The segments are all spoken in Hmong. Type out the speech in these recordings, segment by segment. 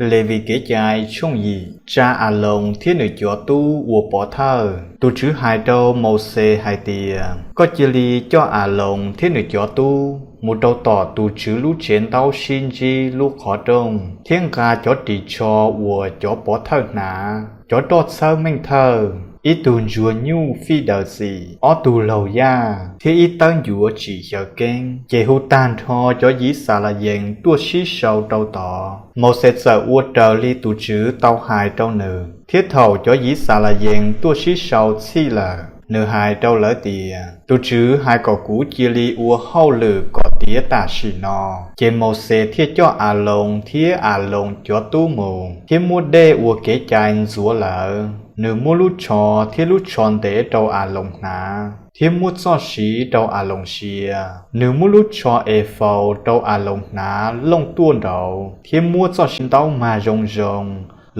Levis Kev cai tshooj yim. Tsa Aloos thiab nws cov tub ua pov thawj. Tus Tswv hais rau Mauxes hais tias, Koj cia li coj Aloos thiab nws cov tub mus rau tom tus Tswv lub Tsevntaub sib ntsib lub qhov rooj, thiab nqa cov ris tsho uas cov pov thawj hnav, cov roj txhawb meej thawj, ib tug ntsuag nyuj fij daws txim, ob tug laug yaj, thiab ib tawb ncuav tsis xyaw keeb, ces hu tag nrho cov Yixalayees tuaj sib sau rau tod. Mauxes txawm ua raws li tus Tswv tau hais rau nws. Thiab thaum cov Yixalayees tuaj sib sau txhij lawm, nws hais rau lawv tias, Tus Tswv hais kom kuv cia li ua hauj lwm kom tiav tam sim no. Ces Mauxes thiaj coj Aloos thiab Aloos cov tub mus, thiab muab dej ua kev cai ntxuav lawv. Nws muab lub tsho thiab lub tsho ntev rau Aloos hnav, thiab muab txoj siv rau Aloos sia. Nws muab lub tsho e faus rau Aloos hnav looj tuaj nraud, thiab muab txoj siv ntaub mag zoo zoo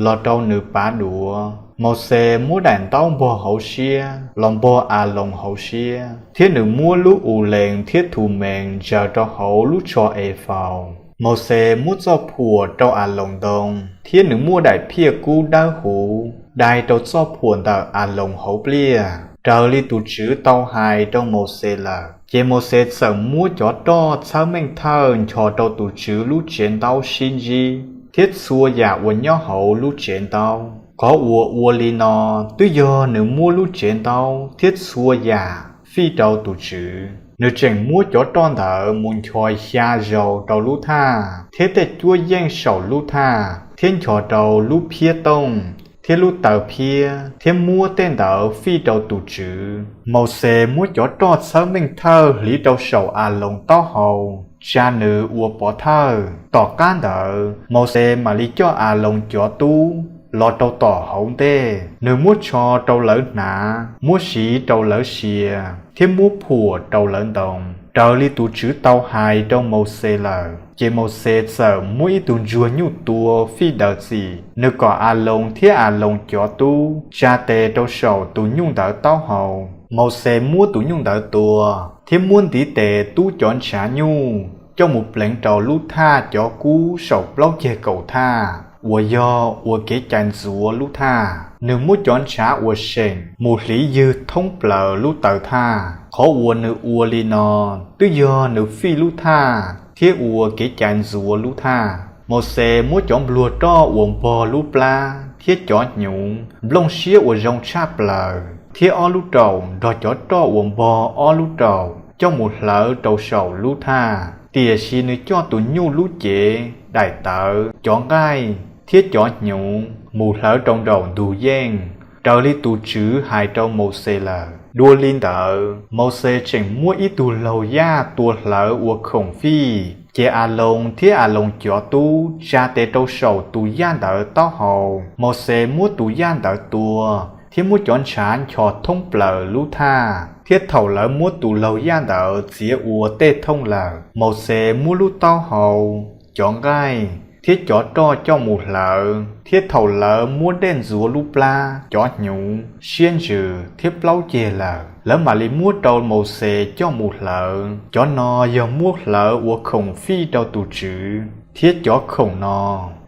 los rau nws pav duav. Mauxes muab daim ntaub npog hauv siab los npog Aloos hauv siab, thiab nws muab lub Ulees thiab Thumees ntsaws rau hauv lub tsho e faus. Mauxes muab txoj phuam rau Aloos ntoo, thiab nws muab daim phiaj kub dawb huv dai rau txoj phuam ntawm Aloos hauv pliaj, raws li tus Tswv tau hais rau Mauxes lawm. Ces Mauxes txawm muab cov roj txhawb meej thawj nchos rau tus Tswv lub Tsevntaub sib ntsib, thiab txhua yam uas nyob hauv lub Tsevntaub. Qhov uas ua li no twb yog nws muab lub Tsevntaub thiab txhua yam fij rau tus Tswv. Nws tseem muab cov roj ntawd mus nchos xya zaus rau lub thaj, thiab tej cuab yeej saum lub thaj, thiab nchos rau lub phiab tooj thiab lub taw phiab, thiab muab tej ntawd fij rau tus Tswv. Mauxes muab cov roj txhawb meej thawj hliv rau saum Aloos taub hau, tsa nws ua pov thawj. Tom qab ntawd, Mauxes mam li coj Aloos cov tub los rau tom hauv ntej. Nws muab tsho rau lawv hnav, muab siv rau lawv sia, thiab muab phuam rau lawv ntoo, raws li tus Tswv tau hais rau Mauxes lawm. Ces Mauxes txawm muab ib tug ntsuag nyuj tua fij daws txim. Nws kom Aloos thiab Aloos cov tub tsa tes rau saum tus nyuj ntawd taub hau. Mauxes muab tus nyuj ntawd tua, thiab muab ntiv tes tub cov ntshav nyuj coj mus pleev rau lub thaj cov kub saum plaub ceg kaum thaj, uas yog ua kev cai ntxuav lub thaj. Nws muab cov ntshav uas seem mus hliv ywg thoob plaws lub taw thaj. Qhov uas nws ua li no twb yog nws fij lub thaj thiab ua kev cai ntxuav lub thaj. Mauxes muab cov npluag roj uas npog lub plab thiab cov hnyuv, nplooj siab uas zoo tshaj plaws, thiab ob lub raum nrog cov roj uas npog ob lub raum coj mus hlawv rau saum lub thaj. Tiam sis nws coj tus nyuj lub cev, daim tawv, cov nqaij, thiab cov hnyuv mus hlawv rau nraum ntug yeej, raws li tus Tswv hais rau Mauxes lawm. Dua li ntawd, Mauxes tseem muab ib tug laug yaj tua hlawv ua khoom fij. Ces Aloos thiab Aloos cov tub tsa tes rau saum tus yaj ntawd taub hau. Mauxes muab tus yaj ntawd tua, thiab muab cov ntshav nchos thoob plaws lub thaj. Thiab thaum lawv muab tus laug yaj ntawd txiav ua tej thooj lawm, Mauxes muab lub taub hau, cov nqaij, thiab cov roj coj mus hlawv. Thiab thaum lawv muab dej ntxuav lub plab, cov hnyuv, siab ntsws, thiab plaub ceg lawm, lawv mam li muab rau Mauxes coj mus hlawv. Cov no yog muab hlawv ua khoom fij rau tus Tswv, thiab cov khoom no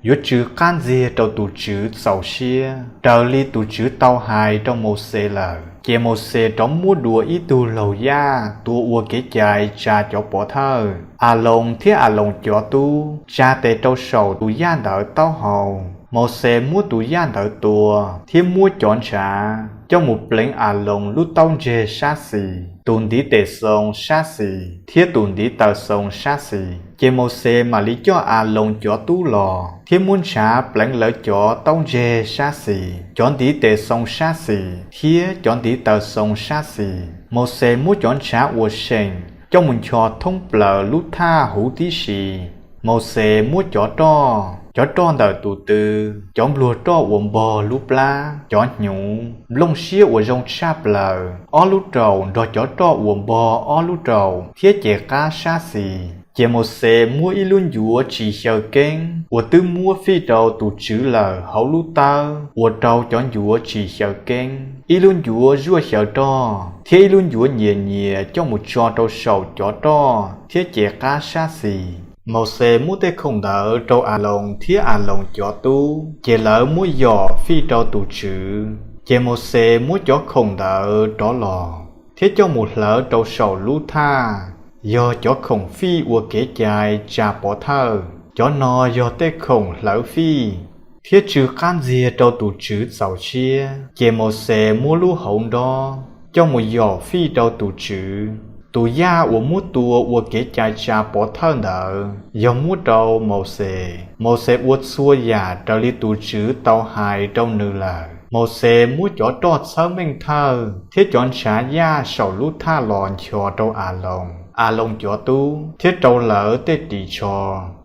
yuav tsw qab ntxiag rau tus Tswv txaus siab, raws li tus Tswv tau hais rau Mauxes lawm. Ces Mauxes rov muab dua ib tug laug yaj tua ua kev cai tsa cov pov thawj. Aloos thiab Aloos cov tub tsa tes rau saum tus yaj ntawd taub hau. Mauxes muab tus yaj ntawd tua, thiab muab cov ntshav coj mus pleev Aloos lub taub ntseg sab xis, tus ntiv tes xoo sab xis, thiab tus ntiv taw xoo sab xis. Ces Mauxes mam li coj Aloos cov tub los, thiab muab ntshav pleev lawv cov taub ntseg sab xis, cov ntiv tes xoo sab xis, thiab cov ntiv taw xoo sab xis. Mauxes muab cov ntshav uas seem coj mus nchos thoob plaws lub thaj huv tib si. Mauxes muab cov roj, cov roj ntawm tus tw, cov npluag roj uas npog lub plab, cov hnyuv, nplooj siab uas zoo tshaj plaws, ob lub raum nrog cov roj uas npog ob lub raum thiab ces qab sab xis. Ces Mauxes muab ib lub ncuav tsis xyaw keeb uas twb muab fij rau tus Tswv lawm hauv lub tawb ua rau cov ncuav tsis xyaw keeb, ib lub ncuav zuaj xyaw roj, thiab ib lub ncuav nyias nyias coj mus tso rau saum cov roj thiab ces qab sab xis. Mauxes muab tej khoom ntawd rau Aloos thiab Aloos cov tub, ces lawv muab yom fij rau tus TSWV. Ces Mauxes muab cov khoom ntawd rov los thiab coj mus hlawv rau saum lub thaj, yog cov khoom fij ua kev cai tsa pov thawj. Cov no yog tej khoom hlawv fij thiab tsw qab ntxiag rau tus TSWV txaus siab. Ces Mauxes muab lub hauv nrob coj mus yom fij rau tus TSWV. Tus yaj uas muab tua ua kev cai tsa pov thawj ntawd yog muab rau Mauxes. Mauxes ua txhua yam raws li tus TSWV tau hais rau nws lawm. Mauxes muab cov roj txhawb meej thawj thiab cov ntshav yaj saum lub thaj los nchos rau Aloos, Aloos cov tub thiab rau lawv tej ris tsho.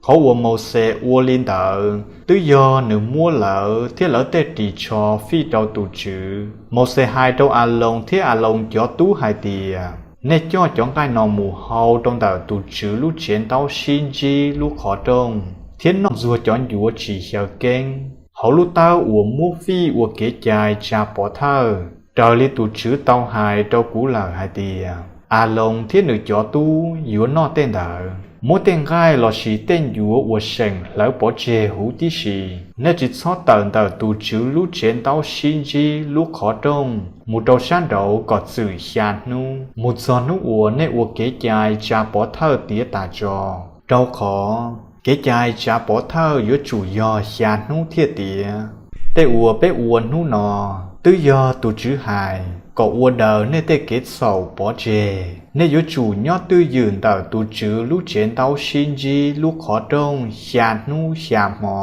Qhov uas Mauxes ua li ntawd twb yog nws muab lawv thiab lawv tej ris tsho fij rau tus TSWV. Mauxes hais rau Aloos thiab Aloos cov tub hais tias, Nej coj cov nqaij no mus hau rau ntawm tus TSWV lub tsev ntaub sib ntsib lub qhov rooj thiab noj ntxuag cov ncuav tsis xyaw keeb hauv lub tawb uas muab fij ua kev cai tsa pov thawj, raws li tus TSWV tau hais rau kuv lawm hais tias, Aloos thiab nws cov tub yuav noj tej ntawd. Muab tej nqaij lossis tej ncuav uas seem hlawv pov tseg huv tib si. Nej tsis txhob tawm ntawm tus TSWV lub tsev ntaub sib ntsib lub qhov rooj mus rau sab nraud kom txwm xya hnub, mus txog hnub uas nej ua kev cai tsa pov thawj tiav tas tso, rau qhov kev cai tsa pov thawj yuav tsum yog xya hnub thiaj tiav. Tej uas peb ua hnub no twb yog tus TSWV hais kom ua daws nej tej kev txhaum pov tseg. Nej yuav tsum nyob twj ywm ntawm tus TSWV lub tsev ntaub sib ntsib lub qhov rooj xya hnub xya hmo,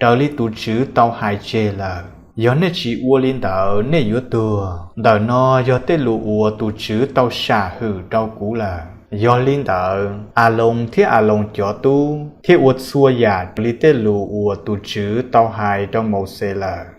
raws li tus TSWV tau hais tseg lawm. Yog nej tsis ua li ntawd, nej yuav tuag. Ntawm no yog tej lus uas tus TSWV tau sam hwm rau kuv lawm. Yog li ntawd, Aloos thiab Aloos cov tub thiaj ua txhua yam raws li tej lus uas tus TSWV tau hais rau Mauxes lawm.